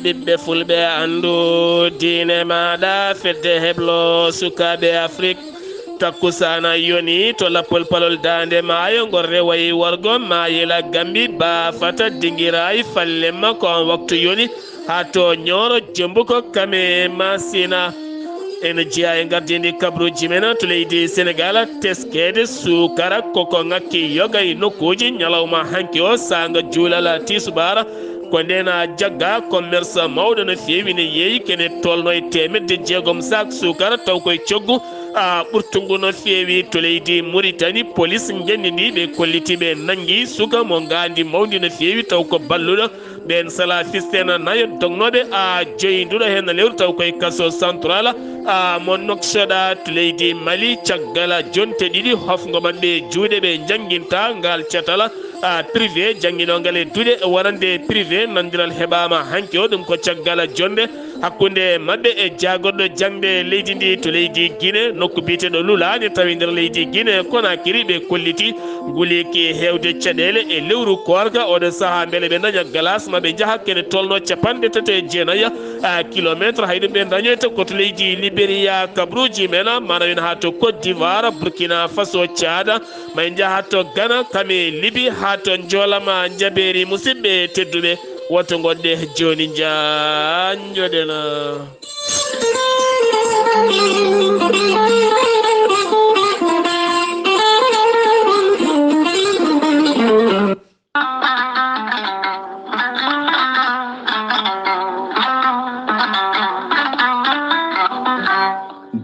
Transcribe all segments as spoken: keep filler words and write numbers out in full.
Ɓiɓɓe fulɓe, anndu diine maaɗa, fedde heblo sukaaɓe Afrik. Takkusaana yoni to lappol palol daande maayo, ngol rewayi worgo maayela Gambi, baafata dingiraay fallemma ko on waktu yoni. Haa to Ñooro Jembuko kame Masina. Ene jeyaa e ngardiindi kabruuji men to leydi Senegaal, teskeede suukara koko ŋakki yoga e nokkuuji ñalawma hanki o saanga juulal tisubaara. Ko ndeen jagga commerce mawɗo no feewi ne yeeyi kene tolno e teemedde jeegom saak suukara taw koye coggu a ɓurtungu no feewi to leydi Muritani. Polis ngenndi ndi ɓe kolliti ɓe nanngi suka mo ngaandi mawndi no feewi taw ko balluɗo. Ɓeen salafiste na nayo dognooɓe a joyinduɗo heen lewru taw koye kaso central a mo noksoɗa to leydi Mali. Caggal jonte ɗiɗi hofngo maɓɓe juuɗe ɓe njannginta ngal catal a privé jannginongal e duɗe warande privé. Nanndiral heɓaama hanki o, ɗum ko caggal jonde hakkunde maɓɓe e jaagorɗo jaŋde leydi ndi to leydi Guinée, nokku biyeteeɗo Lulani tawi nder leydi Guinée Conakry. Ɓe kolliti nguleeki heewde caɗeele e lewru koorka oɗo sahaa mbele ɓe daña glace ma ɓe njaha kene tolno capanɗe tati e jeenayi a kilometre. Hay ɗum ɓe dañoyta ko to leydi Libéria. Kabruuji men mana win haa to Côte d'Ivoire, Burkina Faso, Tchad, may njaha to Ghana, kame Libi haa to Njoolama Njabeeri. Musidɓe tedduɓe, woto ngoɗɗe jooni njanjoɗen.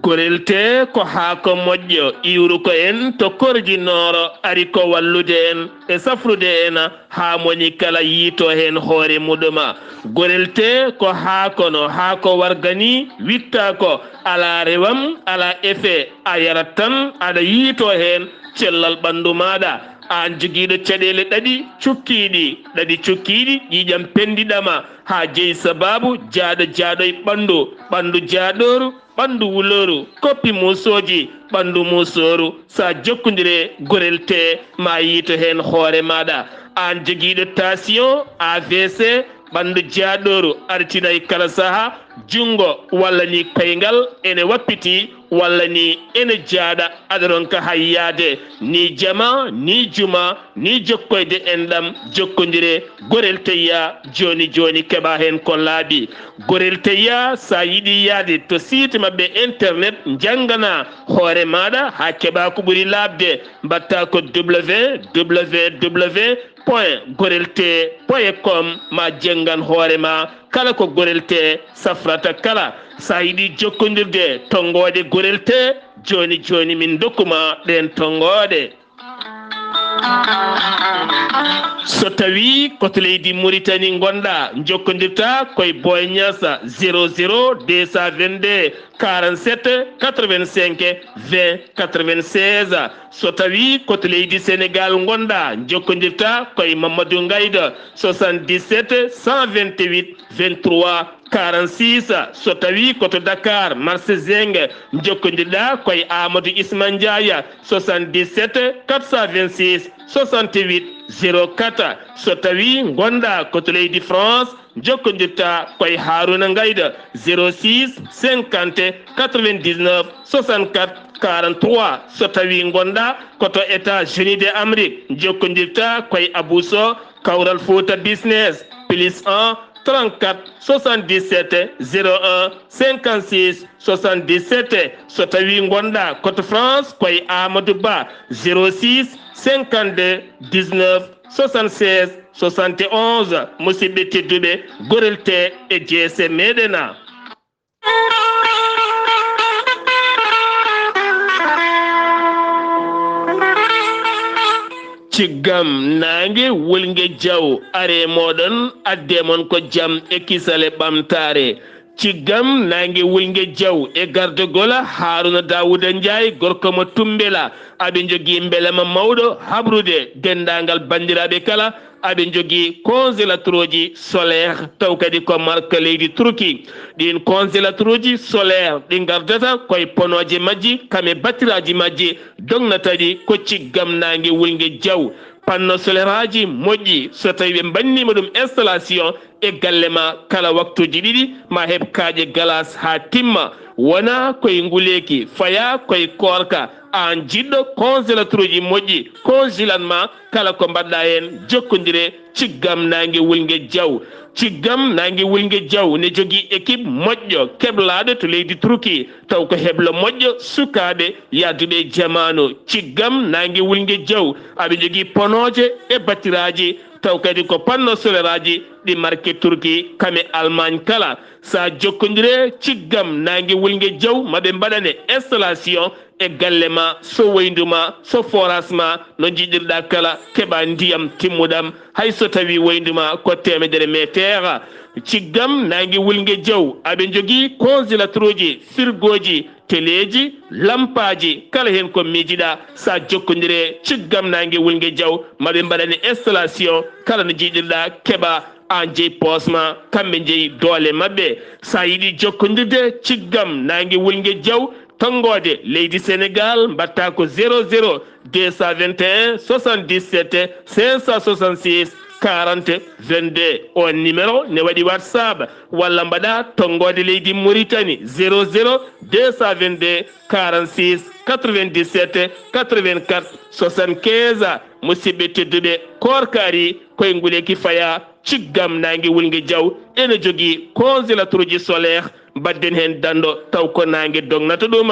Gorel tee ko haako moƴƴo, iwruko en to korji nooro, ari ko wallude en e safrude en haa moni kala yiito heen hoore muɗuma. Gorel tee ko haako no haako warga ni, wittaako, alaa rewam, alaa effet, a yarat tan, aɗa yiito heen cellal ɓanndu maaɗa. Aan jogiiɗo caɗeele ɗaɗi cukkiiɗi, ɗaɗi cukkiiɗi, ƴiiƴam penndiɗama, haa jeyi sabaabu jaaɗo jaaɗo e ɓanndu, ɓanndu jaaɗooru, ɓanndu wulooru, koppi muusooji, ɓanndu muusooru, so a jokkondire gorel tee, ma yiito heen hoore maaɗa. Aan jogiiɗo tension, A V C, ɓanndu jaaɗooru, artinay kala saha, junngo walla ni koyngal ene wappiti, walla ni ene jaaɗa, aɗa ronka hay yaade, ni jama, ni juma, ni jokkoyde enɗam, jokkondire, Gorel Teyya, jooni jooni keɓa heen ko laaɓi. Gorel Teyya, so a yiɗi yaade to site maɓɓe internet, njanngana hoore maaɗa haa keɓa ko ɓuri laaɓde, mbaɗta ko W W W point gorel tee point com, ma jenngan hoore ma kala ko Gorel Tee safrata kala. So a yiɗi jokkondirde tonngooɗe Gorel Tee, jooni jooni min ndokkuma ɗeen tonngooɗe. So tawii ko to leydi Muritani ngonɗaa, njokkondirta koye Boy Niass, zéro zéro deux cent vingt-deux quarante-sept quatre-vingt-cinq vingt quatre-vingt-seize. So tawii ko to leydi Senegaal ngonɗaa, njokkondirta koye Mamadou Ngaydo, soixante-dix-sept cent vingt-huit vingt-trois quarante-six. So tawii ko to Dakar, marché Zeng, njokkondirɗa koye Amadou Isma Ndiaye, soixante-dix-sept quatre cent vingt-six soixante-huit zéro quatre. So tawii ngonɗaa ko to leydi France, njokkondirta koye Haruna Ngayda, zéro six cinquante quatre-vingt-dix-neuf soixante-quatre quarante-trois. So tawii ngonɗaa ko to États-Unis de Amérique, njokkondirta koye Abou Sow, Kawral Fouta Business, plus un trente-quatre soixante-dix-sept zéro un cinquante-six soixante-dix-sept. So tawii ngonɗaa ko to France, koye Amadou Ba, zéro six cinquante-deux dix-neuf soixante-seize soixante et onze. Musidɓe tedduɓe, Gorel Tee e G S M meɗen. Ciggam naange wulnge jaw, are mooɗon, adde mon ko jam e kisal e ɓamtaare. Ciggam naange wulnge jaw e gardogol Haruna Dawuda Njaay, gorko mo Tumbela. Aɓe njogii mbelema mawɗo habrude denndaangal banndiraaɓe kala. Aɓe njogii congélateur uji solaire, taw kadi ko marque leydi Turki. Ɗiin congélateur uji solaire ɗi ngardata koye ponooje majji, kame battiraaji majji, dognata ɗi ko ciggam naange wulnge jaw. Panneau solaire aji moƴƴi, so tawii ɓe mbanniima ɗum installation, e galle ma kala waktuuji ɗiɗi, ma heɓ kaaƴe galas haa timma. Wona koye nguleeki, faya koye koorka. Aan jiɗɗo congélateur uji moƴƴi, congelan ma kala ko mbaɗɗa heen, jokkondire Ciggam Naange Wulnge Jaw. Ciggam Naange Wulnge Jaw ne jogii équipe moƴƴo keblaaɗo to leydi Turki, taw ko heblo moƴƴo sukaaɓe yahduɓe e jamaanu. Ciggam Naange Wulnge Jaw, aɓe njogii ponooje e batiraaji, taw kadi ko panneau solaire aji ɗi marque Turki, kame Allemagne kala. Sa jokkondire Ciggam Naange Wulnge Jaw, maɓe mbaɗane installation e galle ma, so woyndu ma, so forage ma, no njiɗirɗa kala, keɓa ndiyam timmuɗam, hay so tawi woyndu ma ko teemedere meeteera. Ciggam Naange Wulnge Jaw, aɓe njogii congélateur uji, frigo ji, teleeji, lampaaji, kala heen ko miijiɗa, sa jokkondire Ciggam Naange Wulnge Jaw, maɓe mbaɗane installation, kala no njiɗirɗa, keɓa aan jeyi poos ma, kamɓe njeyi doole maɓɓe. Sa yiɗi jokkondirde Ciggam Naange Wulnge Jaw, tonngoode leydi Senegaal, mbaɗta ko zéro zéro deux cent vingt et un soixante-dix-sept cinq cent soixante-six quarante vingt-deux. On numéro ne waɗi WhatsApp, walla mbaɗa tonngoode leydi Mauritanie, zéro zéro deux cent vingt-deux quarante-six quatre-vingt-dix-sept quatre-vingt-quatre soixante-quinze. Musidɓe tedduɓe, koorka ari, koye nguleeki faya, Ciggam Naange Wulnge Jaw ene jogii congélateur uji solaire, mbaɗden heen danndo taw ko naange dognata ɗum.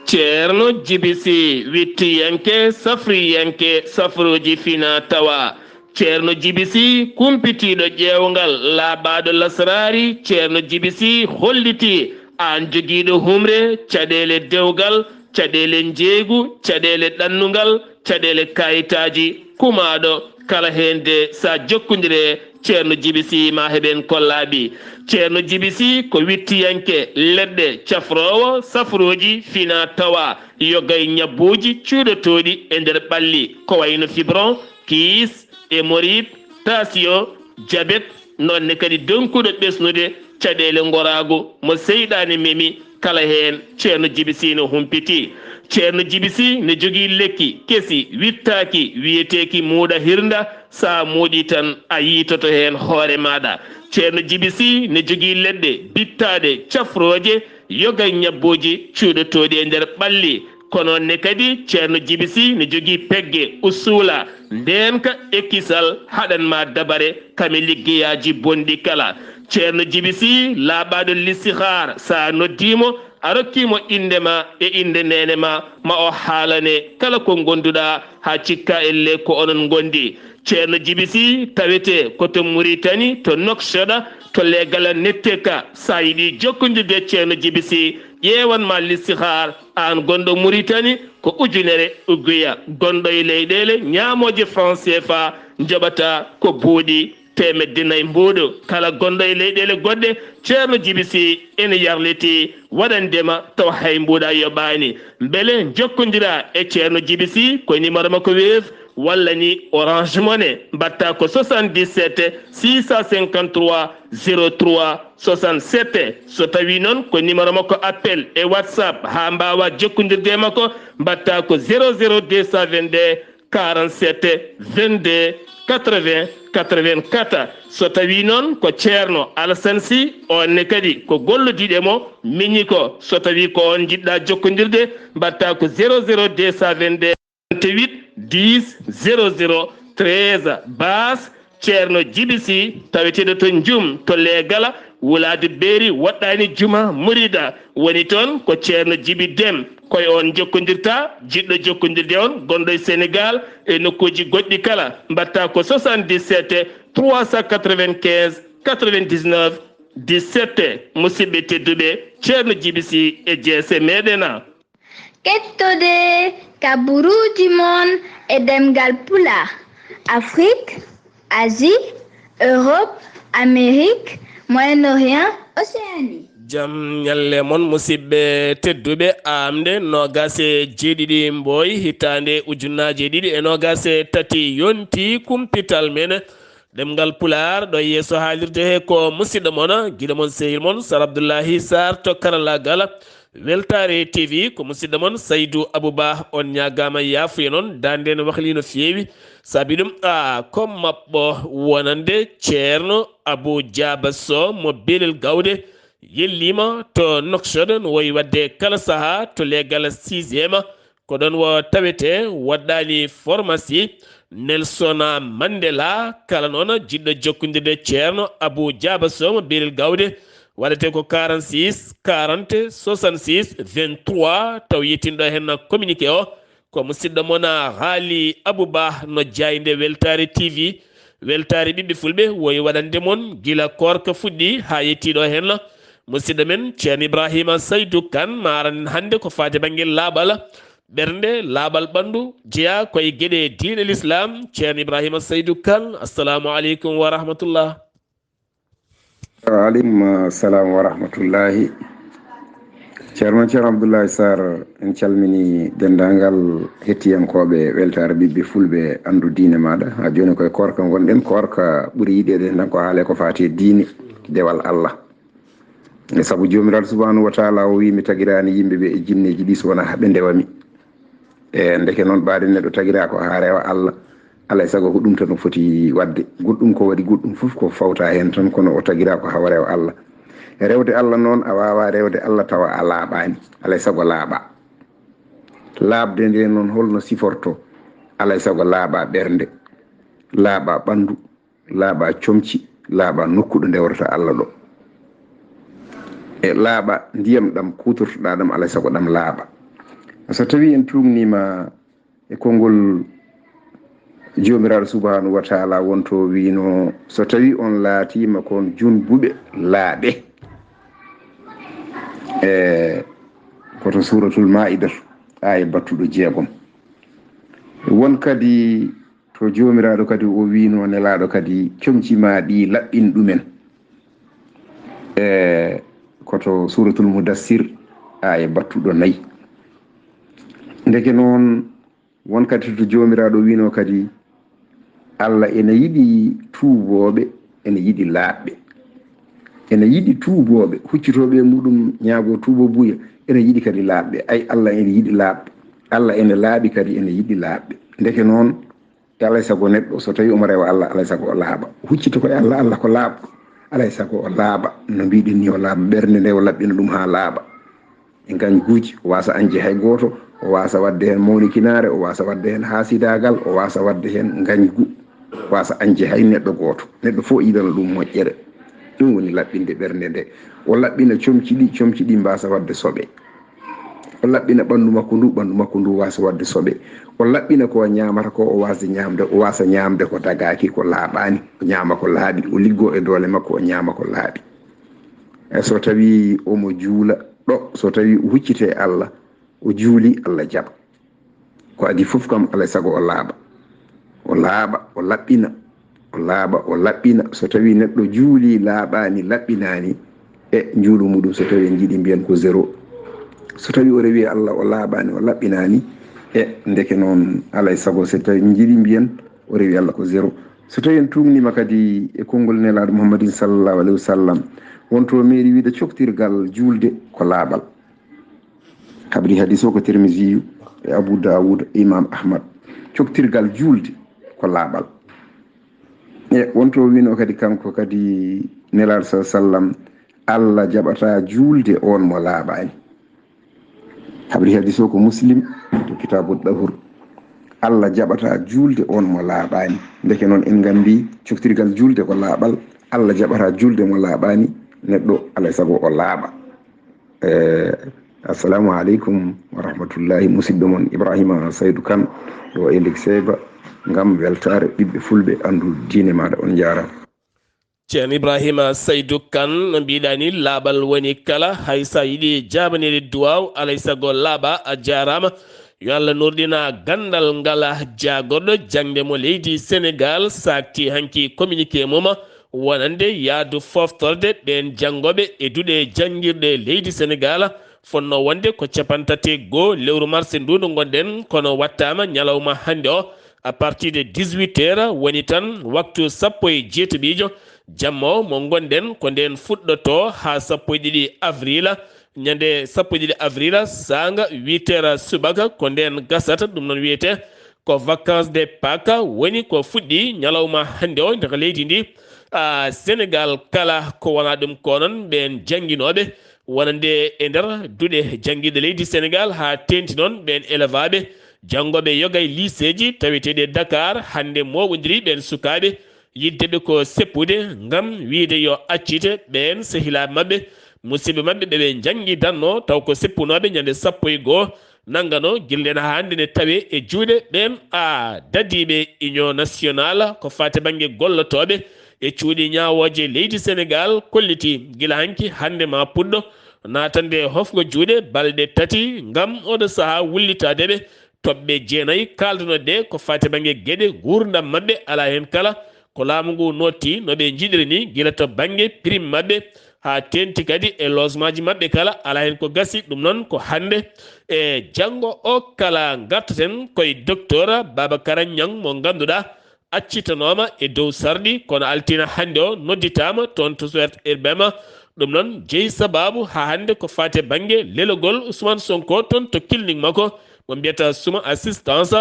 Ceerno Jibi Si, wittiyanke, safriyanke, safrooji fina tawa. Ceerno Jibi Si, kumpitiiɗo ƴeewngal, laaɓaaɗo lasraari, Ceerno Jibi Si hollitii aan jogiiɗo humre, caɗeele dewgal, caɗeele njeeygu, caɗeele ɗannungal, caɗeele kaayitaaji, kumaaɗo kala heen de, sa jokkondire Ceerno Jibi Si, ma heɓen ko laaɓi. Ceerno Jibi Si ko wittiyanke leɗɗe, cafroowo safrooji fina tawa, yoga e ñabbuuji cuuɗotooɗi e nder ɓalli, ko wayno fibron, kiis, hémorroïde, tension, jabet, noon ne kadi donkuɗo ɓesnude caɗeele ngoraagu mo seyɗaane memi, kala heen Ceerno Jibi Si no humpiti. Ceerno Jibi Si ne jogii lekki kesi wittaaki, wiyeteeki muuɗa hirnda, sa muuɗi tan a yiitoto heen hoore maaɗa. Ceerno Jibi Si ne jogii leɗɗe bittaaɗe, cafrooje, yoga e ñabbuuji cuuɗotooɗi e nder ɓalli. Ko noon ne kadi Ceerno Jibi Si ne jogii pegge, usuula, ndeenka e kisal haɗan ma dabare kame liggeyaaji bonɗi kala. Ceerno Jibi Si laaɓaaɗo listihaar, sa noddii mo, a rokkii mo innde ma e innde neene ma, ma o haalane kala ko ngonduɗa, haa cikka elle ko onon ngondi. Ceerno Jibi Si tawetee ko to Muritani, to Noksoɗa, to Leegala Netteka. Sa yiɗi jokkondirde Ceerno Jibi Si, ƴeewan ma listihaar, aan gonɗo Muritani, ko ujunere uguya. Gonɗo e leyɗeele ñaamooje franc C F A, njoɓata ko buuɗi teemedde nayi mbuuɗu. Kala gonɗo e leyɗeele goɗɗe, Ceerno Jibi Si ene yarliti waɗandema taw hay mbuuɗa yoɓaani. Mbele jokkondira e Ceerno Jibi Si ko numéro makko Wave walla ni Orange Money, mbaɗta ko soixante-dix-sept six cent cinquante-trois zéro trois soixante-sept. So tawi noon ko numéro makko appel e WhatsApp, haa mbaawa jokkondirde e makko, mbaɗta ko zéro zéro deux cent vingt-deux quarante-sept vingt-deux quatre-vingts quatre-vingt-quatre. So tawi noon ko Ceerno Alassane Sy, on ne kadi ko gollodiiɗo e mo miñi ko. So tawi ko on njiɗɗa jokkondirde, mbaɗta ko zéro zéro deux cent vingt-deux trente-huit dix zéro zéro treize. Baas Ceerno Jibi Si, taweteeɗo to Njum, to Leegala, wulaade beeri, woɗɗaani juma murida. Woni toon ko Ceerno Jibi Dem. Ko e on jokkondirta, jiɗɗo jokkondirde on, gonɗo e Senegaal e nokkuuji goɗɗi kala, mbaɗta ko soixante-dix-sept trois cent quatre-vingt-quinze quatre-vingt-dix-neuf dix-sept. Musidɓe tedduɓe, Ceerno Jibi Si e jeese meɗen. Kettode kaburuuji mon e ɗemngal Pulaar, Afrik, Asie, Europe, Amérique, Moyen-Orient, Océanie. Jam ñalle mon, musidɓe tedduɓe. Aamnde noogaas e jeeɗiɗi Mbooy, hitaande ujunnaaje ɗiɗi e noogaas e tati yonti kumpital men ɗemngal Pulaar. Ɗo yeeso haalirde he ko musidɗo mon, giɗo mon, sehil mon, Sar Abdullahi Sarr to karallaagal. Weltaare T V ko musidɗo mon Saydu Abu Ba. On ñaagaama yaafuya noon, daande no wahlii no feewi. Sabi ɗum, a, ko maɓɓo wonande Ceerno Abu Jaaba Sow mo Belel Gawde, yelliima to Nouakchott, no woyi waɗde kala sahaa to leegal sixième. Ko ɗoon wo tawetee, waɗɗaani pharmacie Nelson Mandela. Kala noon jiɗɗo jokkondirde Ceerno Abu Jaaba Sow mo Belel Gawde, waɗetee ko quarante-six quarante soixante-six vingt-trois, taw yettinɗo heen communiqué o. Ko musidɗo mon Haali Abu Ba no jaaynde Weltaare T V. Weltaare ɓiɓɓe fulɓe woyi waɗande mon gila koorka fuɗɗi haa yettiɗo heen. Musidɗo men Ceerno Ibrahima Saydu Kan maaran hannde ko faati bannge laaɓal ɓernde, laaɓal ɓanndu, jeyaa koye geɗe diine Lislaam. Ceerno Ibrahima Saydu Kan, assalamu aleykum wa rahmatullah. Wa aleykum, uh, salam wa rahmatullahi. Ceerno, Ceerno Abdullahi Sarr, en calmini denndaangal hettiyankooɓe Weltaare Ɓiɓɓe Fulɓe, anndu diine maaɗa. Haa jooni koye koorka ngonɗen, koorka ɓuri yiɗeede tan ko haale ko faati e diine, dewal Allah. E sabu Joomiraaɗo Subhaanahu wa Taala o wiyi, "Mi tagiraani yimɓe ɓe e jinneeji ɗi so wonaa haa ɓe ndewa mi." E ndeke noon, ɓaade neɗɗo tagiraa ko haa rewa Allah, alaa e sago ko ɗum tan o foti waɗde. Goɗɗum ko waɗi goɗɗum fof ko fawta heen tan, kono o tagiraa ko haa o rewa Allah. Rewde Allah noon, a waawaa rewde Allah tawa a laaɓaani, alaa e sago laaɓaa. Laaɓde nde noon, holno siforto? Alaa e sago laaɓaa ɓernde, laaɓaa ɓanndu, laaɓaa comci, laaɓaa nokku ɗo ndewrata Allah ɗo. E laaɓaa ndiyam ɗam kuutortoɗaa ɗam, alaa e sago ɗam laaɓa. So tawii en tuugniima e konngol Joomiraaɗo Subhaanahu wa Taala, wonto wiino, so tawii on laatiima kon junbuɓe, laaɓe. E koto Suuratul Maa'ida, aaya battuɗo jeegom. Won kadi to Joomiraaɗo kadi o wiino Nelaaɗo kadi, comci maa ɗi laɓɓin ɗumen. E koto Suuratul Mudassir, aaya battuɗo nayi. Ndeke noon, won kadi to Joomiraaɗo wiino kadi, Allah ene yiɗi tuubooɓe, ene yiɗi laaɓɓe. Ene yiɗi tuubooɓe, huccitooɓe e muɗum ñaago tuubabuya, ene yiɗi kadi laaɓɓe. Ay, Allah ene yiɗi laaɓɓe. Allah ene laaɓi kadi ene yiɗi laaɓɓe. Ndeke noon, e alaa e sago neɗɗo, so tawii omo rewa Allah, alaa e sago o laaɓa. Huccita ko e Allah, Allah ko laaɓɗo. Alaa e sago o laaɓa. No mbiɗen ni, o laaɓa ɓernde nde, o laɓɓina ɗum haa laaɓa. E ngañguuji, o waasa añde hay gooto, o waasa waɗde heen mawnikinaare, o waasa waɗde heen haasidaagal, o waasa waɗde heen ngañgu, waasa añde hay neɗɗo gooto. Neɗɗo fof yiɗana ɗum moƴƴere. Ɗum woni laɓɓinde ɓernde nde. O laɓɓina comci ɗi, comci ɗi mbaasa waɗde soɓe. O laɓɓina ɓanndu makko ndu, ɓanndu makko ndu waasa waɗde soɓe. O laɓɓina ko o ñaamata ko, o waasde ñaamde, o waasa ñaamde ko dagaaki, ko laaɓaani, o ñaama ko laaɓi, o liggoo e doole makko, o ñaama ko laaɓi. E so tawii omo juula ɗo, so tawii o huccitee e Allah, o juuli, Allah jaɓa. Ko adii fof kam, alaa e sago o laaɓa. O laaɓa, o laɓɓina, o laaɓa, o laɓɓina. So tawii neɗɗo juulii, laaɓaani, laɓɓinaani, e njuulu muɗum, so tawii en njiɗi mbiyen ko zéro. So tawii o rewi Allah, o laaɓaani, o laɓɓinaani, e ndeke noon, alaa e sago, so tawii en njiɗi mbiyen o rewi Allah ko zéro. So tawii en tuugniima kadi e konngol Nelaaɗo Muhammadin sallallahu alayhi wa sallam, wonto meeɗi wiide coktirgal juulde ko laaɓal. Habri hadiis o ko Tirmisiyu e Abu Daawuda e Imaam Ahmad. Coktirgal juulde ko laaɓal. E wonto wiino kadi kanko kadi Nelaaɗo sallallahu alayhi wa sallam, Allah jaɓataa juulde oon mo laaɓaani. Habri hadiis o ko Muslim to Kitaabu Dahur. Allah jaɓataa juulde oon mo laaɓaani. Ndeke noon en nganndi coktirgal juulde ko laaɓal. Allah jaɓataa juulde mo laaɓaani. Neɗɗo alaa e sago o laaɓa. Eh, assalamu aleykum wa rahmatullahi. Musidɗo mon Ibrahima Saydu Kan ɗo e Likseyba ngam weltaare ɓiɓɓe fulɓe anndu diine maaɗa. On njaaraama. Ceerno Ibrahima Saydu Kan, no mbiɗa ni, laaɓal woni kala, hay sa yiɗi jaabanede duwaaw, alay sago laaɓa. A jaaraama. Yo Allah nurɗina ganndal ngal jaagorɗo jaŋde mo leydi Senegaal, saakti hanki communiqué mum wonande yaadu foftorde ɓeen janngooɓe e duɗe janngirɗe leydi Senegaal. Fotnoo wonde ko capanɗe tati e goo lewru mars ndu ndu ngonɗen, kono wattaama ñalawma hannde o, à partir de dix-huit heures, woni tan waktu sappo e jeetaɓiijo jamma o mo ngonɗen, ko ndeen fuɗɗotoo haa sappo e ɗiɗi avril. ñande sappo e ɗiɗi avril, saanga huit heures subaka, ko ndeen gasata. Ɗum noon wiyetee ko vacances de Pâques, woni ko fuɗɗi ñalawma hannde o nder leydi ndi. A, Sénégal kala ko wonaa ɗum ko noon ɓeen jannginooɓe wonande e nder duɗe janngiiɗe leydi Sénégal, haa teeŋti noon ɓeen elevaaɓe janngooɓe yoga e liiseeji taweteeɗi e Dakar, hannde mooɓondiri ɓeen sukaaɓe yiɗde ɓe ko seppude ngam wiyde yo accite ɓeen sehilaaɓe maɓɓe, musidɓe maɓɓe ɓe ɓe njanngidanno, taw ko seppunooɓe ñande sappo e goo nanngano gila ndeen haa hannde ne tawee e juuɗe ɓeen a dadiiɓe Union Nationale ko faati bannge gollotooɓe e cuuɗi ñaawooje leydi Sénégal. Kolliti gila hanki hannde ma puɗɗo naatande hofgo juuɗe balɗe tati ngam oɗo sahaa wullitaade ɓe. Toɓɓe jeenayi kaalduno ɗe ko faati bannge geɗe nguurndam maɓɓe, alaa heen kala ko laamu ngu nootti no ɓe njiɗiri ni, gila to bannge prime maɓɓe haa teeŋti kadi e logement ji maɓɓe kala, alaa heen ko gasi. Ɗum noon ko hannde e janngo o kala ngartaten koye docteur Babacar Niang mo ngannduɗaa accitanooma e dow sarɗi, kono altine hannde o nodditaama toon to Suède Urbema. Ɗum noon jeyi sabaabu haa hannde ko faati e bannge lelogol Ousmane Sonko toon to clinique makko mo mbiyata Suma Assistance.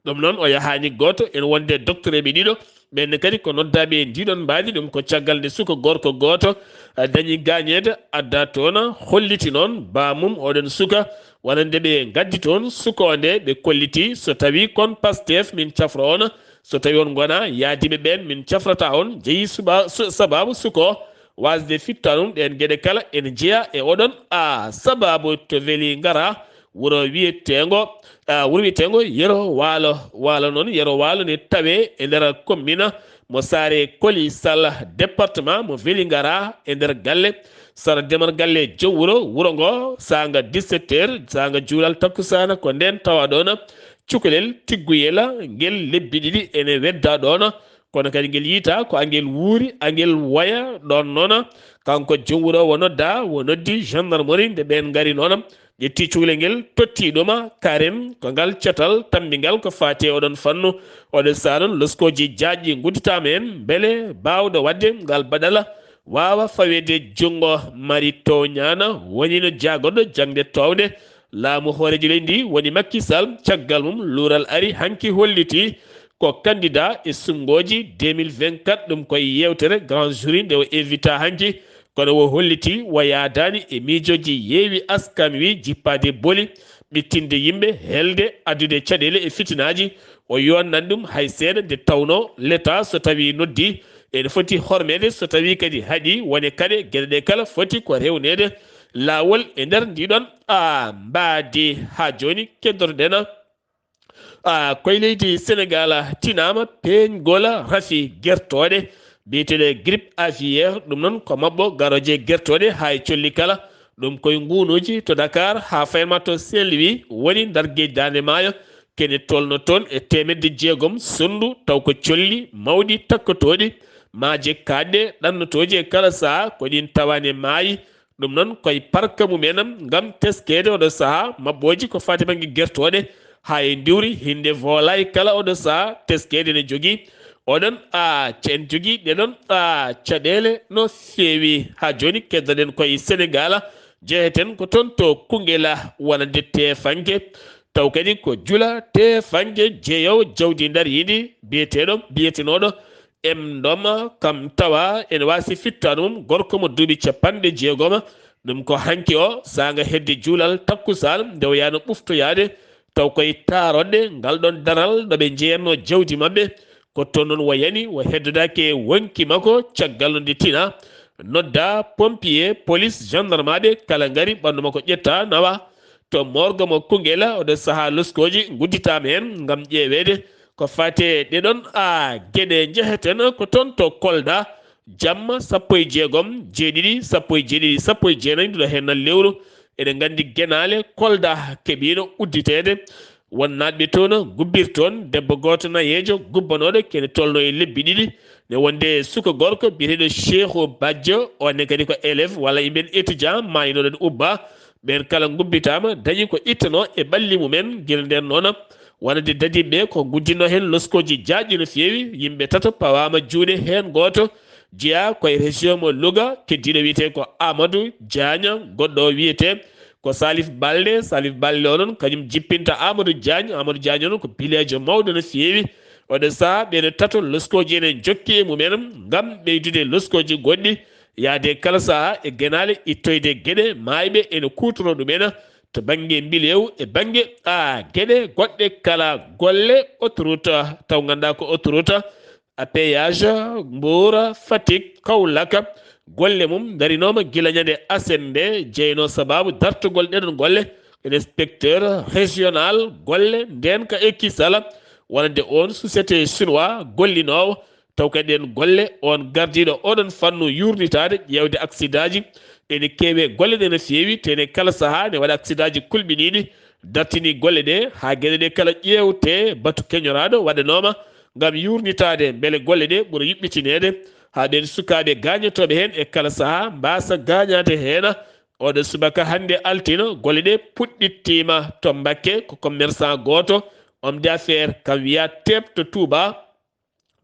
Ɗum noon o yahaani gooto, ene wonde doctereeɓe ɗiɗo, ɓeen ne kadi ko noddaaɓe e ndiɗon mbaadi. Ɗum ko caggal nde suka gorko gooto, a, dañi gaañeede, adda toon, holliti noon baamum oɗon suka, wonande ɓe ngaddi toon suka o nde ɓe kolliti, so tawii kon Pastef min cafra on, so tawii on ngonaa yaadiiɓe ɓeen min cafrata on, jeyi suba-, su-, sabaabu suka o waasde fittaanum. Ɗeen geɗe kala ene jeyaa e oɗon a sabaabu to Vélingara, wuro wiyeteengo, a, wuro wiyeteengo Yero Waalo. Waalo noon, Yero Waalo ne tawee e nder commune mo Saare Koli Sal, département mo Vélingara, e nder galle, sara demal galle joom wuro. Wuro ngo, saanga dix-sept heures, saanga juulal takkusaana, ko ndeen tawa ɗoon cukalel tigguyel, ngel lebbi ɗiɗi ene wedda ɗoon. Kono kadi ngel yiytaa ko angel wuuri, angel woya ɗoon noon. Kanko joom wuro o noddaa, o noddi gendarmerie, nde ɓeen ngari noon, ƴetti cukalel ngel, totti ɗum, karen ko ngal catal tammbingal ko faati e oɗon fannu. Oɗo sahaa noon, loskooji jaajɗi ngudditaama heen, mbele baawɗo waɗde ngal baɗal waawa faweede junngo. Mari Tooñaana woni no jaagorɗo jaŋde toowde laamu hooreejo leydi ndi woni Macky Sall. Caggal mum, luural ari hanki holliti ko candidat e suɓngooji deux mille vingt-quatre. Ɗum koye yeewtere Grand Jury nde o invita hanki, kono o holliti o yaadaani e miijooji yeewi askan wi, jippaade boli, ɓittinde yimɓe, helde, addude caɗeele e fitinaaji. O yonnan ɗum hay seeɗa, nde tawnoo l'État so tawii noddii, ene foti hormeede, so tawii kadi haɗii, wone kaɗe, geɗe ɗe kala foti ko rewneede laawol e nder ndiɗon a mbaadi. Haa jooni keddoto-ɗen a, koye leydi Senegaal, tinaama peeñgol rafi gertooɗe biyeteeɗe grippe aviaire. Ɗum noon ko maɓɓo garooje gertooɗe haa e colli kala. Ɗum koye nguunuuji to Dakar haa fayma to Saint-Louis woni ndargeeji Daande Maayo. Kene tolno toon e teemedde jeegom sonndu, taw ko colli mawɗi takkotooɗi, maaje kaaɗɗe ɗannotooji e kala sahaa, ko ɗiin tawaani e maayi. Ɗum noon koye parka mum en ngam teskeede oɗo sahaa maɓɓooji ko faati bannge gertooɗe haa e ndiwri, hinde volaille kala oɗo sahaa teskeede ne jogii. Oɗon a, en jogii ɗeɗon a caɗeele no feewi. Haa jooni keddoɗen koye Senegaal, jeheten ko toon to Koungheul wonande teefanke. Taw kadi ko jula teefanke jeeyoowo jawdi ndar yiɗi biyeteeɗo, biyetenooɗo M Ndoma, kam tawa ene waasi fittaandu mum, gorko mo duuɓi capanɗe jeegoma. Ɗum ko hanki o, saanga hedde juulal takkusaan, nde o yahno ɓuftoyaade, taw koye taaroɗɗe ngal ɗoon daral ɗo ɓe njeeyatno jawdi maɓɓe. Ko toon noon o yani, o heddodaaki e wonki makko, caggal no nde tina, nodda pompier, police, gendarmeaaɓe, kala ngari, ɓanndu makko ƴetta, nawa to morgue mo Koungheul. Oɗo sahaa loskooji ngudditaama heen ngam ƴeeweede ko faati e ɗeɗon a geɗe. Njeheten ko toon to Kolda, jamma sappo e jeegom, jeeɗiɗi, sappo e jeeɗiɗi, sappo e jeenayi nduɗo heen nan lewru. Eɗen nganndi genaale Kolda keɓiino udditeede. Won naatɓe toon gubbir toon debbo gooto nayeejo gubbanooɗo kene tolno e lebbi ɗiɗi. Ne wonde suka gorko biyeteeɗo Cheikhou Badjo, on ne kadi ko élève walla yimɓe étudiant maaynoɗo ubba. Ɓeen kala ngubbitaama, dañi ko ittanoo e ɓalli mumen. Gila ndeen noon, wonande dadiiɓe ɓe ko nguddinoo heen loskooji jaajɗi no feewi. Yimɓe tato pawaama juuɗe, heen gooto jeyaa ko e région mo Louga, keddiiɗo wiyetee ko Amadou Diagne, goɗɗo o wiyetee ko Salif Balde. Salif Balde o noon, kañum jippinta Amadou Diagne. Amadou Diagne o noon ko pileejo mawɗo no feewi. Oɗo sahaa, ɓeeɗo tato loskooji ene njokki e mumen ngam ɓeydude loskooji goɗɗi, yahde kala sahaa e genaale, ittoyde geɗe maayɓe ene kuutoroo ɗumen to bannge mbileewu e bannge, a, geɗe goɗɗe kala, golle autoroute, taw ngannduɗaa ko autoroute à péage Mbour Fatick Kaolack. Golle mum ndarinooma gila ñande aset nde, jeynoo sabaabu dartugol ɗeɗon golle inspecteur régional golle ndeenka e kisal, wonande oon société chinois gollinoowo. Taw kadi ɗeen golle, oon gardiiɗo oɗon fannu yuurnitaade, ƴeewde aksidaaji, ene keewi e golle ɗe no feewi, te ene kala sahaa ne waɗa aksidaaji kulɓiniiɗi, dartini golle ɗe haa geɗe ɗe kala ƴeewte, batu keñoraaɗo waɗanooma ngam yuurnitaade mbele golle ɗe ɓura yuɓɓitineede, haa ɓeen sukaaɓe gaañotooɓe heen e kala sahaa mbaasa gaañaade heen. Oɗo subaka hannde altino, golle ɗe puɗɗittiima to Mbakke, ko commerçant gooto, homme d'affaires, kam wiyaa teep to Touba.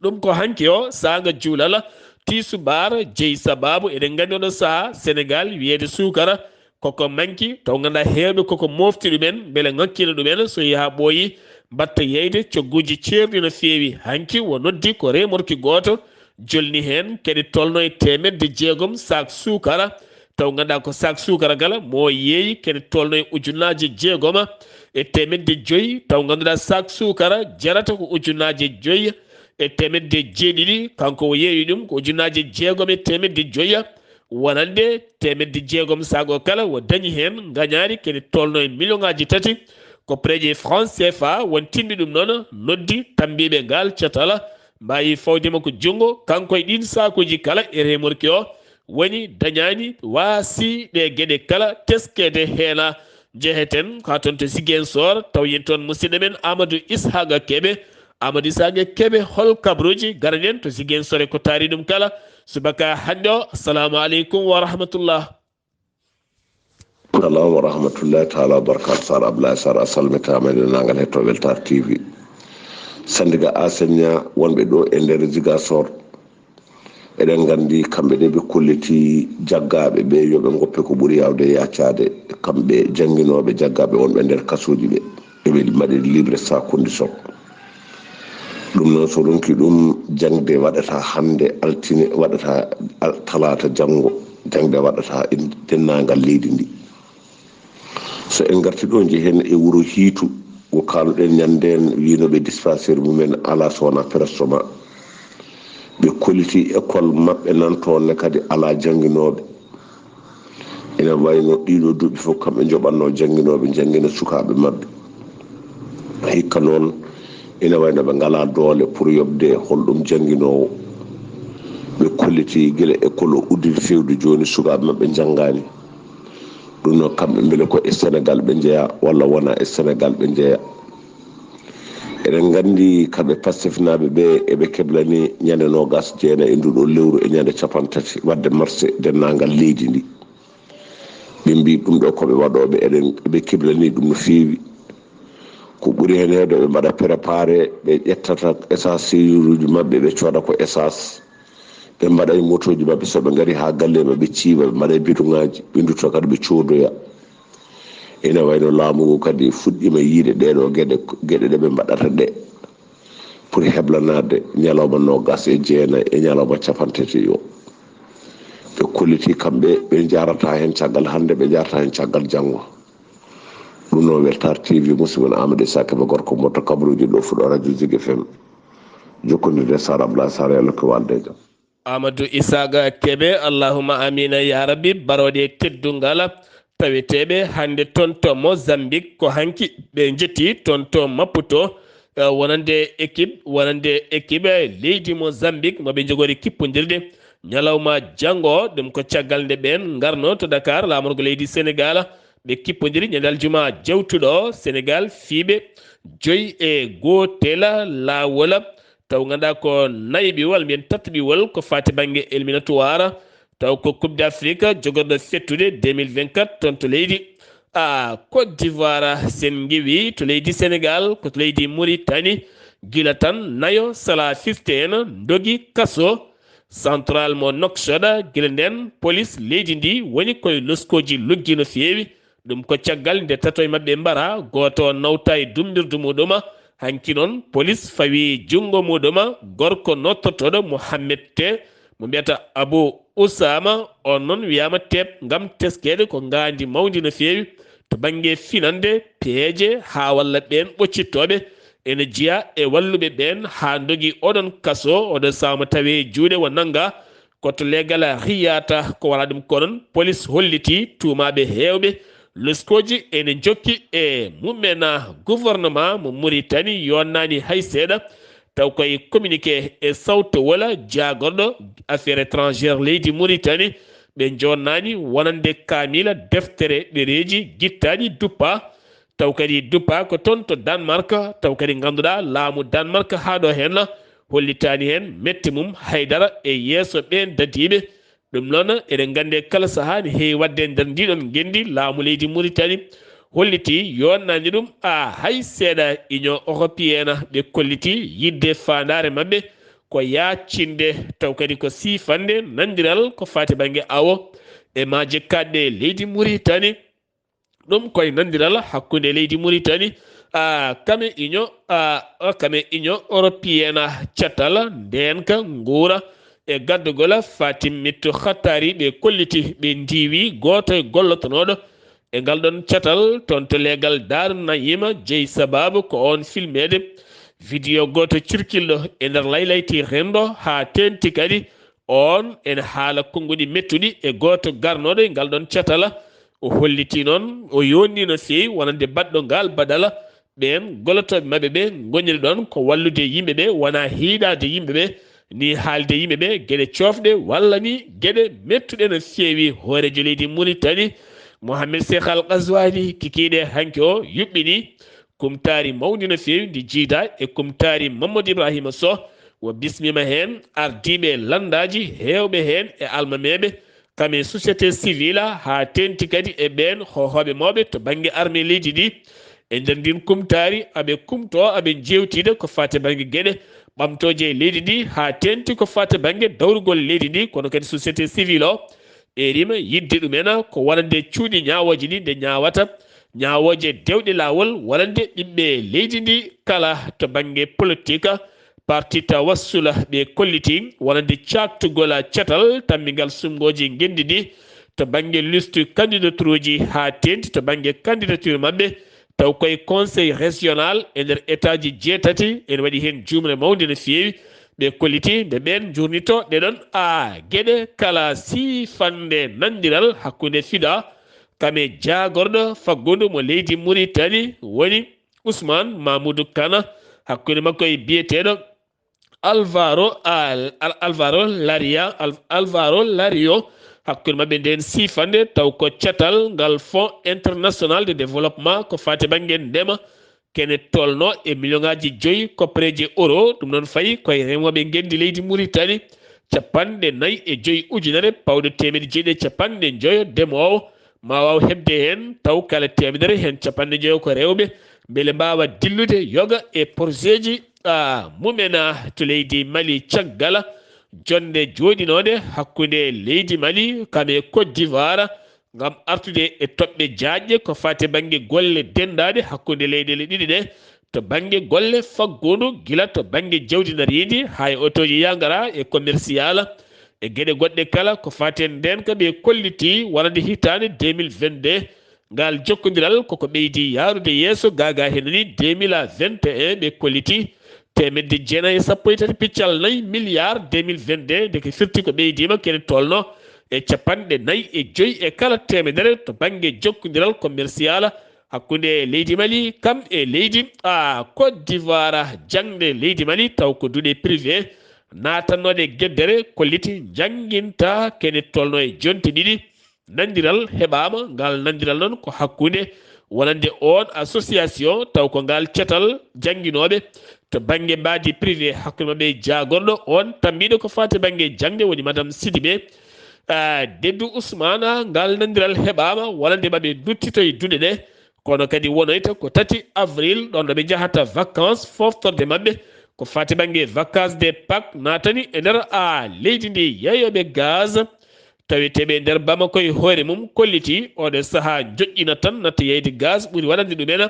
Ɗum ko hanki o saanga juulal tiisubaar jeyi sabaabu. Eɗen nganndi oɗo sahaa Senegaal wiyeede suukara koko manki, taw ngannduɗaa heewɓe koko moofti ɗumen, mbele ŋakkina ɗumen, so yaha ɓooyi mbaɗta yeyde cogguuji ceerɗi no feewi. Hanki o noddi ko remorki gooto, jolni heen kene tolno e teemedde jeegom saak suukara, taw ngannduɗaa ko saak suukara kala mo yeeyi kene tolno e ujunnaaje jeegoma e teemedde joyi, taw ngannduɗaa saak suukara jarata ko ujunnaaje joyi e teemedde jeeɗiɗi, kanko o yeeyi ɗum ko ujunnaaje jeegom e teemedde joyi, wonande teemedde jeegom saak o kala o dañi heen ngañaari kene tolno e million ŋaaji tati, ko peeje franc C F A won tinndi ɗum noon, noddi tammbiiɓe ngaal catal, mbaawi fawde mo ko junngo, kanko e ɗiin saakuuji kala e remorki o, woni dañaani waasi ɗe geɗe kala teskeede heen. Njeheten haa toon to Ziguinchor, taw yen toon musidɗo men Amadou Ishaqa Kebe. Amadou Ishaqa Kebe, hol kabaruuji? Garanen to Ziguinchor e ko taari ɗum kala subaka hannde o. Assalamu aleykum wa rahmatullah. Salam wa rahmatullahi taala wa barakatu. Sar Ablaye Sar, a salmitaama e denndaangal hettooɓe Weltaare T V. Sanndiga Asenia wonɓe ɗo e nder Ziguinchor, eɗen nganndi kamɓe ɗe ɓe kolliti jaggaaɓe ɓe yo ɓe ngoppe ko ɓuri yaawde yaacaade, kamɓe jannginooɓe jaggaaɓe wonɓe nder kasuuji ɓe, eɓe mbaɗi libre sans condition. Ɗum noon, so ronki ɗum, jaŋde waɗata hannde altine, waɗata al-, talaata janngo, jaŋde waɗata e denndaangal leydi ndi. So en ngarti ɗo, njehen e wuro Hiitu, ko kaaluɗen ñanndeen, wiinooɓe dispensaire mumen alaa so wonaa Prestement. Ɓe kolliti école maɓɓe nan toon ne kadi alaa jannginooɓe. Ina wayno ɗiɗo duuɓi fof kamɓe njoɓatno jannginooɓe, janngina sukaaɓe maɓɓe. Hikka noon, ina wayno ɓe ngalaa doole pour yoɓde holɗum jannginoowo. Ɓe kolliti gila école o udditi fewde jooni, sukaaɓe maɓɓe njanngaani. Ɗum noon, kamɓe mbele ko e Senegaal ɓe njeyaa walla wonaa e Senegaal ɓe njeyaa? Eɗen nganndi kamɓe Pastefnaaɓe ɓe, eɓe keblani ñande noogas jeenayi e nduɗo lewru e ñande cappanɗe tati waɗde marse denndaangal leydi ndi. Ɓe mbii ɗum ɗo ko ɓe waɗooɓe, eɗen, ɓe keblani ɗum no feewi. Ko ɓuri heen heewde, ɓe mbaɗa préparé, ɓe ƴettata essence, seeruuji maɓɓe, ɓe cooda ko essence. Ɓe mbaɗa e motooji maɓɓe, so ɓe ngari haa galle maɓɓe, ɓe ciiba, ɓe mbaɗa e bidoŋaaji, ɓe ndutta kadi ɓe coodoya. Ina wayno laamu ngu kadi fuɗɗiima yiyde ɗee ɗoo geɗe, geɗe ɗe ɓe mbaɗata ɗe pour heblanaade ñalawma noogas e jeenayi e ñalawma cappanɗe tati o. Ɓe kolliti kamɓe, ɓe njaarataa heen caggal hannde, ɓe njaarataa heen caggal janngo. Ɗum noon, Weltaare T V, musidɗo mon Amadou Issa Kébé, gorko mo to kabaruuji ɗo fuɗɗo radio Zik F M. Jokkondirde Sar Ablaye Sar, yo Allah ko walde e jam. Amadou Isaaga Kebe, allahumma amina ya rabbi, barooɗe teddungal taweteeɓe hannde toon to Mozambique, ko hanki ɓe njetti toon to Maputo, eh, wonande équipe, wonande équipe leydi Mozambique mo ɓe njogori kippondirde ñalawma janngo. Ɗum ko caggal nde ɓeen ngarno to Dakar, laamorgo leydi Senegal, ɓe kippondiri ñande aljuma jawtuɗo. Senegal fiiɓe joyi e gootel laawol. Taw ngannduɗaa ko nayi ɓiwol, mbiyen tati ɓiwol ko faati bannge éliminatoire. Taw ko Coupe d'Afrique jogorɗo fettude deux mille vingt-quatre toon to leydi, a, Côte d'Ivoire. Sen ngiwi to leydi Senegal, ko to leydi Mauritanie. Gila tan nayo sala fifteen, ndogi kaso. Central mo Nouakchott. Gila nden, polis leydi ndi woni koye loskooji luggi no feewi. Ɗum ko caggal nde tato e maɓɓe mbara, gooto nawta e dummbirdu muɗuma. Hanki noon, polis fawi junngo muɗuma gorko nottortooɗo Mohammed Te, mo mbiyata Abu Usama. On noon wiyaama teep ngam teskeede ko ngaandi mawndi no feewi to bannge finande, peeje, haa walla ɓeen ɓoccittooɓe ene jeyaa e walluɓe ɓeen haa ndogi oɗon kaso, oɗo saama tawi e juuɗe o nannga. Koto leegal Riyata ko wala ɗum ko noon, polis holliti tuumaaɓe heewɓe loskooji ene njokki e mumena gouvernement mo Mauritanie yonnaani hay seeɗa. Taw koye communiqué e sawto wola jaagorɗo affaire étrangère leydi Mauritanie, ɓe jonnaani wonande kaamila deftere ɗereeji gittaaɗi duppa. Taw kadi duppa ko toon to Danemark, taw kadi ngannduɗaa laamu Danemark haa ɗo heen hollitaani heen mette mum haydara e yeeso ɓeen dadiiɓe. Ɗum noon, eɗen nganndi kala sahaa ne heewi waɗde e nder ndiɗon ngenndi, laamu leydi Mauritanie holliti yonnaani ɗum a hay seeɗa. Union européenne ɓe kolliti yiɗde faandaare maɓɓe ko yaaccinde, taw kadi ko siifande nanndiral ko faati bannge awo e maaje kaaɗɗe leydi Mauritanie. Ɗum koye nanndiral hakkunde leydi Mauritanie, a, kame union, a, a, kame union européenne, catal, ndeenka, nguura e gaddugol Fatim Mittu Khattari ɓe kolliti ɓe ndiiwi gooto e gollotonooɗo e ngal ɗon catal toon to leegal Daaru Nayima. Jeyi sabaabu ko on filmeede vidéo gooto cirkilɗo e nder laylayti renndo haa teenti kadi on ene haala konnguɗi mettuɗi e gooto garnooɗo e ngal ɗon catala. O holliti noon, o yonni no feewi wonande baɗɗo ngal badala. Ɓeen gollotooɓe maɓɓe ɓe ngoniri ɗon ko wallude yimɓe ɓe, wonaa hiiɗaade yimɓe ɓe, ni haalde yimɓe ɓe geɗe coofɗe walla ni geɗe mettuɗe no feewi. Hooreejo leydi Mauritanie, Mohamed Cheikh Al Ghazouani, kikiiɗe hanki o yuɓɓini kumtaari mawndi no feewi ndi jiida e kumtaari Mamadou Ibrahima Sow. O bismiima heen ardiiɓe lanndaaji heewɓe heen e almameeɓe, kam e société civile, haa teenti kadi e ɓeen hoohooɓe mawɓe to bannge armée leydi ndi. E nder ndin kumtaari, aɓe kumtoo, aɓe njeewtida ko faati bannge geɗe ɓamtooje e leydi ndi, haa teenti ko faati bannge dawrugol leydi ndi, kono kadi société civile o ɓeerima yiɗde ɗumen ko wonande cuuɗi ñaawooje ɗi nde ñaawata ñaawooje dewɗe laawol wonande ɓiɓɓe leydi ndi kala. To bannge politique, parti Tawassula ɓe kolliti wonande caaktugol catal tammingal suɓngooji ngenndi ndi to bannge liste candidatureji haa teenti to bannge candidature maɓɓe. Taw koye conseil régional e nder étatji jeetati, ene waɗi heen juumre mawnde no feewi. Ɓe kolliti nde ɓeen njurnitoo ɗe ɗon a geɗe kala siifande nanndiral hakkunde fiɗa kam e jaagorɗo faggudu mo leydi Mauritanie woni Ousmane Mamoudou Kana, hakkunde makko e biyeteeɗo Alvaro, Al-, Al-, Alvaro Laria, Al-, Alvaro Lario, hakkunde maɓɓe nden siifande taw ko catal ngal Fonds International de Développement ko faati bannge ndema, kene tolno e million ngaji joyi koppareeji euro. Ɗum noon fayi koye remooɓe ngenndi leydi Mauritanie capanɗe nayi e joyi ujunere pawɗo teemedde jeeɗiɗi e capanɗe njoyo demoowo ma waaw heɓde heen taw kala teemedere heen capanɗe njoyo ko rewɓe, mbele mbaawa dillude yoga e porseeji, a, mumen, a, to leydi Mali. Caggal jonnde jooɗinoonde hakkunde leydi Mali kam e Côte d'Ivoire ngam artude e toɓɓe jaajɗe ko faati bannge golle denndaaɗe hakkunde leyɗeele ɗiɗi ɗe, to bannge golle faggudu, gila to bannge jawdi nariindi, haa e otooji yangara e commercial, e geɗe goɗɗe kala ko faati e ndeen ka ɓe kolliti wonande hitaande deux mille vingt-deux. Ngal jokkondiral koko ɓeydi yaarude yeeso, gaagaa heen ni deux mille vingt et un ɓe kolliti teemedde jeenayi e sappo e tati piccal nayi milliard deux mille vingt-deux, ndeke firti ko ɓeydiima kene tolno e capanɗe nayi e joyi e kala teemedere to bannge jokkondiral commercial hakkunde leydi Mali kam e leydi, a, Côte d'Ivoire. Jaŋde leydi Mali taw ko duɗe privé naatannooɗe geddere kolliti njannginta kene tolno e jonte ɗiɗi. Nanndiral heɓaama, ngal nanndiral noon ko hakkunde wonande oon association taw ko ngal catal jannginooɓe to bannge mbaadi privé hakkunde maɓɓe e jaagorɗo oon tambiiɗo ko faati bannge jaŋde woni Madame Sidibé, a, Deddu Ousmane. Ngal nanndiral heɓaama wonande maɓɓe duttito e duɗe ɗe, kono kadi wonoyta ko tati avril ɗon ɗo ɓe njahata vacances foftorde maɓɓe. ko fati bannge vacances de Pâques naatani e nder a leydi ndi yeeyooɓe gaz taweteeɓe e nder Bamako e hoore mum kolliti oɗo sahaa joƴƴina tan natta yeeyde gaz ɓuri waɗande ɗumena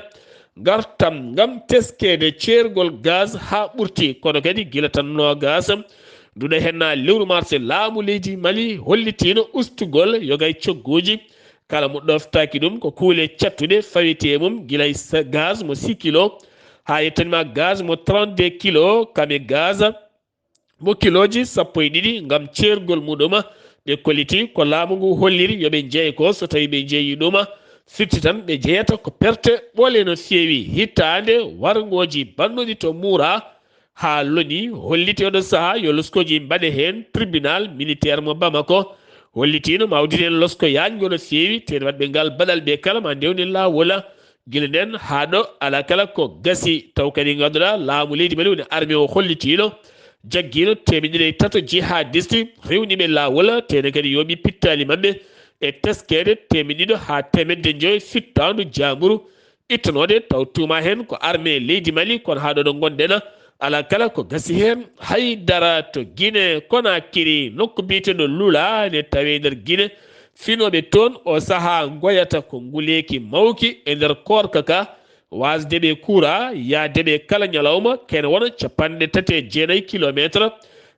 ngartam ngam teskeede ceergol gaz haa ɓurti kono kadi gila tan noogas nduɗa henna lewru mars laamu leydi Mali hollitiino ustugol yogay cogguuji kala mo ɗoftaaki ɗum ko kuule cattuɗe fawiti e mum gila e gaz mo six kilo haa yettanima gaz mo trente-deux kilo kame gaz mo kilooji sappo e ɗiɗi ngam ceergol muɗuma ɓe kolliti ko laamu ngu holliri yo ɓe jeey ko so tawi ɓe jeeyi ɗuma firti tan ɓe jeyata ko perte ɓole no feewi hittaande warngooji bannuɗi to muura haa loni holliti oɗo sahaa yo loskooji mbaɗe heen tribunal militaire mo Bamako hollitiino ma udditi heen losko yaajngo no feewi tene waɗɓe ngal baɗal ɓe kala ma ndewni laawola gila nden haa ɗo alaa kala ko gasi taw kadi ngannduɗaa laamu leydi Mali woni armée o hollitiino jaggiino temeɗɗe ɗiɗi e tato jihadiste rewniɓe laawol tene kadi yooɓi pittaali maɓɓe e teskeede temeɗɗe ɗiɗo haa temeɗɗe joyi fittaandu jaanguru ittanoode taw tuuma heen ko armée leydi Mali kono haa ɗo ɗo ngonɗen alaa kala ko gasi heen hay dara to Guinée Conakry nokku biyeteeɗo Lula ne tawee nder Guinée finooɓe toon o sahaa ngoyata ko nguleeki mawki e nder koorka ka waasde ɓe kuura yahde ɓe kala ñalawma kene wona capanɗe tati e jeenayi kilometre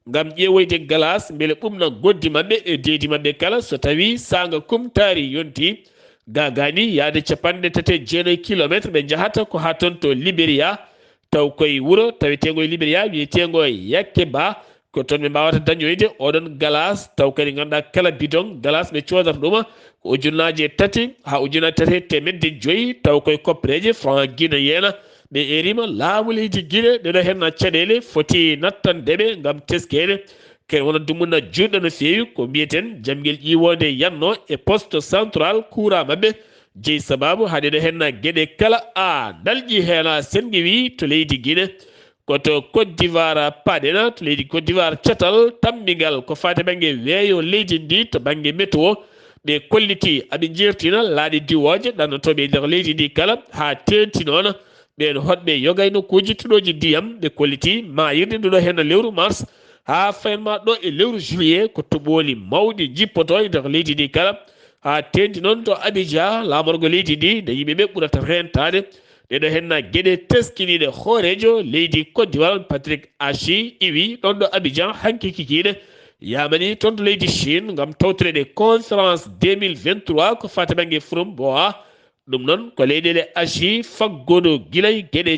ngam ƴeewoyde galas mbele ɓumna goddi maɓɓe e deedi maɓɓe kala so tawi saanga kumtaari yonti gagani yahde capanɗe tati e jeenayi kilometre ɓe njahata ko haa toon to Liberia taw koye wuro taweteengo e Liberia wiyeteengo Yakke Ba ko toon ɓe mbaawata dañoyde oɗon galas taw kadi ngannduɗaa kala bidon galas ɓe coodata ɗuma ko ujunnaaje tati haa ujunnaaje tati e teemedde joyi taw koye koppereeje franc guinéen ɓe erima laamu leydi Guinée ɗeɗo henna caɗeele foti nattandeɓe ngam teskeede kene wona dumunna juutɗo no feewi ko mbiyeten jamgel ƴiwoonde yanno e poste central kuura maɓɓe jeyi sababu haa ɗeɗo henna geɗe kala a dalƴi heena sengi wi to leydi Guinée koto Côte d'Ivoire paɗena to leydi Côte d'Ivoire catal tammbingal ko fate bannge weeyo leydi ndi to bannge météo ɓe kolliti aɓe jertina laaɗe diwooje ɗannotooɓe e nder leydi ndi kala haa teenti noon ɓeen hoɗɓe yogay nokkuuji tuɗooji ndiyam ɓe kolliti maayirde nduɗo henna lewru mars haa faynma ɗo e lewru juillet ko toɓooli mawɗi jippoto e nder leydi ndi kala haa teenti noon to Abidjan laamorgo leydi ndi nde yimɓe ɓe ɓurata rentaade ɗeɗo henna geɗe teskiniiɗe hooreejo leydi Côte d'Ivoire on Patrick Achi iwi ɗon ɗo Abidjan hanki kikiiɗe yamani toon to leydi Chine ngam tawtoreede conférence deux mille vingt-trois ko fate bannge forum boa ɗum noon ko leyɗeele Asie faggodo gilay geɗe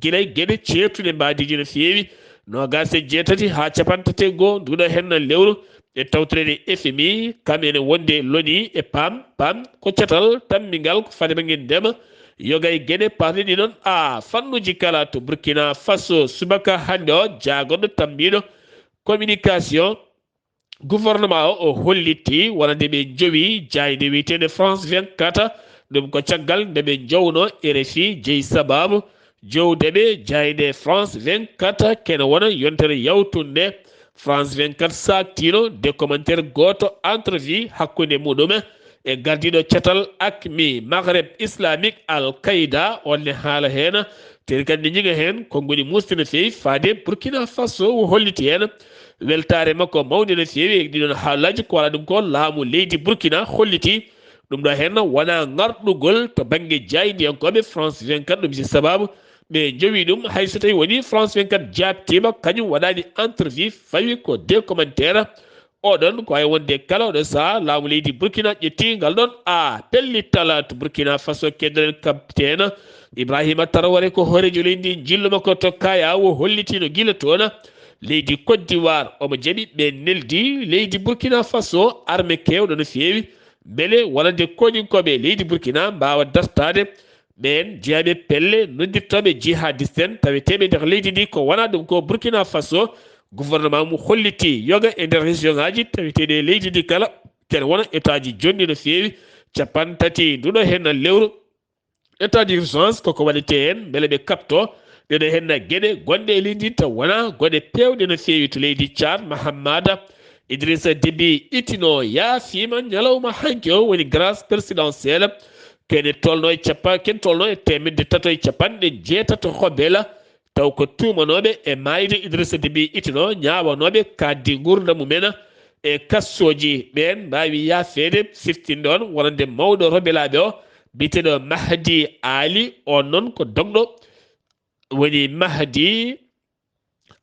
gilay geɗe ceertuɗe mbaadiiji no feewi noogaas e jeetati haa capanɗe tati e goo nduɗo henna lewru e tawtoreede F M I kam ene wonde loni e pam pam ko catal tammbingal ko fade bannge ndema yoga e geɗe parɗe ɗi noon a fannuji kala to Burkina Faso subaka hannde o jaagoɗo tambiiɗo communication gouvernement o o hollitti wonande ɓe jowi jayde wiyeteende France vingt-quatre ɗum ko caggal nde ɓe jowno R F I jeyi sababu jowde ɓe jayde France vingt-quatre kene wona yontere yawtunde France vingt-quatre saktino de commentaire gooto entrevue hakkunde muɗum e gardiiɗo catal akmi Maghreb Islamique Al Qaïda on ne haala heen teri kadi ne ñiga heen konngoni muusde no feewi faade Burkina Faso o holliti heen weltaare makko mawnde no feewi e ɗiɗon haalaaji ko waɗa ɗum ko laamu leydi Burkina holliti ɗum ɗo heen wona ŋarɗugol to bannge jaayndiyankooɓe France vingt-quatre ɗum si sababu ɓe jowi ɗum hay so tawi woni France vingt-quatre jaabtiima kañum waɗaani entrevue fawi ko de commentaire oɗon ko wawi wonde kala oɗo saha laamu leydi Burkina ƴetti ngal ɗon a pellital to Burkina Faso keddoɗen capitaine Ibrahima Traoré ko hoorejo leydi ndi jillu makko to kaya o hollitino gila toon leydi Côte d'Ivoire omo jaɓi ɓe neldi leydi Burkina Faso arme kewɗo no feewi beele wonande koninkoɓe leydi Burkina mbawa dartade ɓeen jeyaɓe pelle noddirtooɓe jihadiste en taweteeɓe nder leydi ndi ko wona ɗum ko Burkina Faso gouvernement mum holliti yoga e nder région ngaji taweteeɗi e leydi ndi kala kene wona état ji jonɗi no feewi capanɗe tati nduɗo henna lewru état d'urgence koko waɗete heen mbele ɓe kaɓto ɗeɗo henna geɗe gonɗe e leydi ndi taw wona goɗe pewɗe no feewi to leydi Tchad Mahammada Idrissa Déby itino yaafima ñalawma hanki o woni grâce présidentielle kene tolno e capa ken tolno e temedde tato e capanɗe jeetato hobela taw ko tuumanooɓe e maayde Idrissa Déby Itno, ñaawanooɓe kaaddi nguurndam mumen e kassooji. Ɓeen mbaawi yaafeede siftinde on wonande mawɗo rebelaaɓe o, biyeteeɗo Mahdi Ali, on noon ko dogɗo, woni Mahdi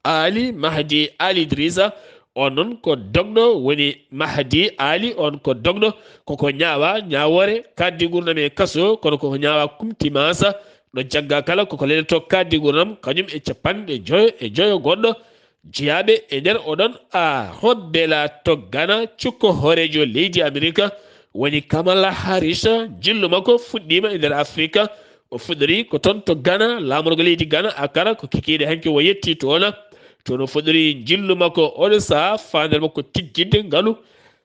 Ali, Mahdi Ali Idrissa, on noon ko dogɗo, woni Mahdi Ali, on ko dogɗo, koko ñaawa ñaawoore kaaddi nguurndam e kaso, kono koko ñaawa kumtimaasa, no jagga kala koko leloto kaaddi nguurndam, kañum e capanɗe joyo e joyo goɗɗo jeyaaɓe e nder oɗon a hobbela to Ghana, cukko hooreejo leydi Amerika, woni Kamala Harris, njillu makko fuɗɗiima e nder Afrika. O fuɗɗori ko toon to Ghana, laamorgo leydi Ghana, Accra, ko kikiiɗe hanki o yetti toon. Toon o fuɗɗori njillu makko, oɗo sahaa faandaare makko tijjinde ngalu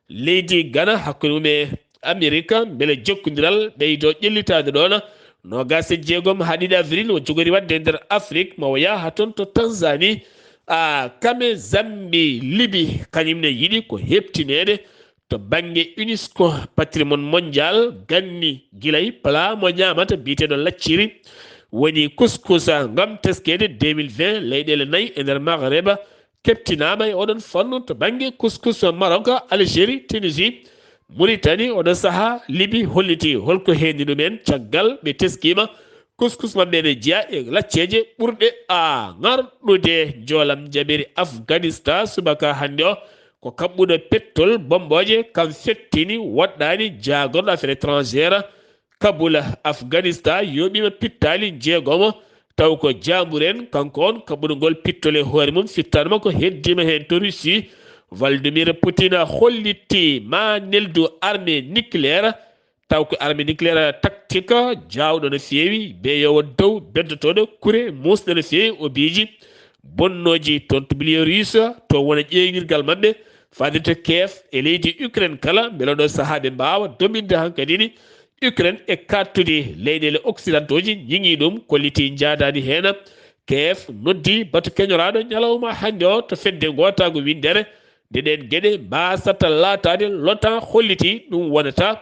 leydi Ghana hakkunde mum e Amerika, mbele jokkondiral ɓeydo ƴellitaade ɗoon. Noogaas e jeegom haa ɗiɗi avril o jogori waɗde e nder Afrik, ma o yaha toon to Tanzanie, a kame Zambi, Libi, kañum ne yiɗi ko heɓtineede to bannge UNESCO, patrimoine mondial, ganni gilay plat mo ñaamata biyeteeɗo lacciri, woni couscous, ngam teskeede deux mille vingt leyɗeele nayi e nder Maghreb keɓtinaama e oɗon fannu to bannge couscous. Maroc, Algérie, Tunisie, Mauritanie, oɗo sahaa Libi holliti holko heendi ɗumen caggal ɓe teskiima couscous maɓɓe ene jeyaa e lacceeje ɓurɗe a ŋarɗude. Njoolam jaɓiri Afghanistan subaka hannde o ko kaɓɓuɗo pettol bommbooje, kam fettini woɗɗaani jaagorɗo affaire étrangère Kabul, Afghanistan, yooɓiima pittaali njeegomo, taw ko jaamburen kanko on kaɓɓuɗo ngol pittol e hoore mum. Fittaandu makko heddiima heen to Russie. Vladimir Putin hollitii ma neldu armée nucléaire, taw ko armée nucléaire tactique jaawɗo no feewi, beeyoowo dow, beddotooɗo kure, muusɗo no feewi, o biiji bonnooji toon to Biélorussie, to wona ƴeeŋirgal maɓɓe faade to Kiev e leydi Ukraine kala, mbele ɗo sahaa ɓe mbaawa dominde hankadi ni Ukraine e kaɗtudi leyɗeele occidentaux ji ñiŋii ɗum, kolliti njaadaani heen. Kiev noddi batu keñoraaɗo ñalawma hannde o to fedde ngootaagu winndere, nde ɗeen geɗe mbaasata laataade. L'OTAN holliti ɗum wonata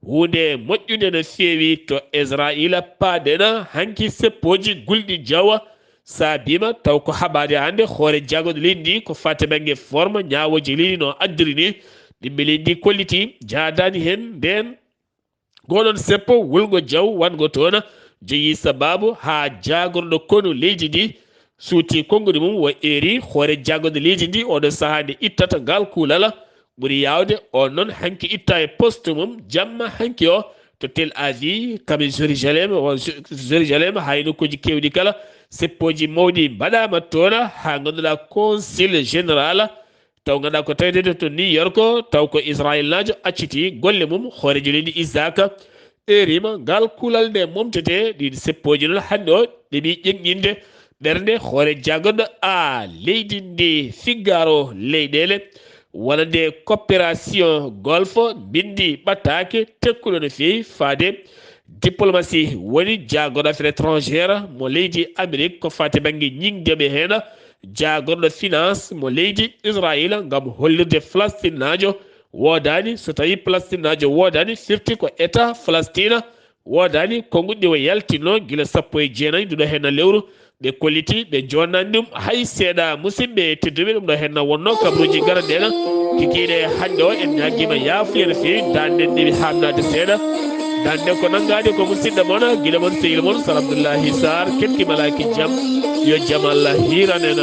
huunde moƴƴunde no feewi to Israayiila. Paaɗen hanki seppooji gulɗi jawa saabiima, taw ko haɓaade hannde hoore jaagorɗo leydi ndi ko faati bannge forme ñaawooji leydi no addiri ni. Ɓiɓɓe leydi ndi kolliti njaadaani heen ndeen. Ngoɗon seppo wulngo jaw wanngo toon jeyi sabaabu haa jaagorɗo konu leydi ndi suuti konnguɗi mum o eeri hoore jaagorɗo leydi ndi. Oɗo sahaa nde ittata ngal kuulal ɓuri yaawde, on noon hanki itta e poste mum jamma hanki o to Tel Aviv, kam e Jérusalem, o Jérusalem haa e nokkuuji keewɗi kala. Seppooji mawɗi mbaɗaama toon haa ngannduɗaa consul général taw ngannduɗaa ko tawetee to New York, taw ko Israayiilnaajo acciti golle mum, hooreejo leydi Isaac eeriima ngal kuulal nde momtetee. Ɗiin seppooji noon hannde o ɗeɓi ƴeŋƴinde ɓernde hoore jaagorɗo a leydi ndi. Figaro leyɗeele wonande coopération golfe mbinndi ɓattaake tekkuɗo no feewi faade diplomasi, woni jaagorɗo affaire étrangère mo leydi Amérique ko faati bannge ñiŋde ɓe heen, jaagorɗo finance mo leydi Israayiila ngam hollirde Falastinnaajo woodaani. So tawii Falastinnaajo woodaani, firti ko État Falastiina woodaani. Konnguɗi o yaltinno gila sappo e jeenayi nduɗo heen lewru, ɓe kolliti, ɓe joonnaani ɗum hay seeɗa. Musidɓe tedduɓe, ɗum ɗo heen wonnoo kabaruuji garanɗeena kikiiɗe hannde o. En ñaagiima yaafuya no feewi, daande ndewi haamnaade seeɗa. Daande ko nanngaade ko musidɗo mon, gila mon, sehil mon, Sar Abdullahi Sarr, keɗki malaaki jam, yo jam Allah hiiran en.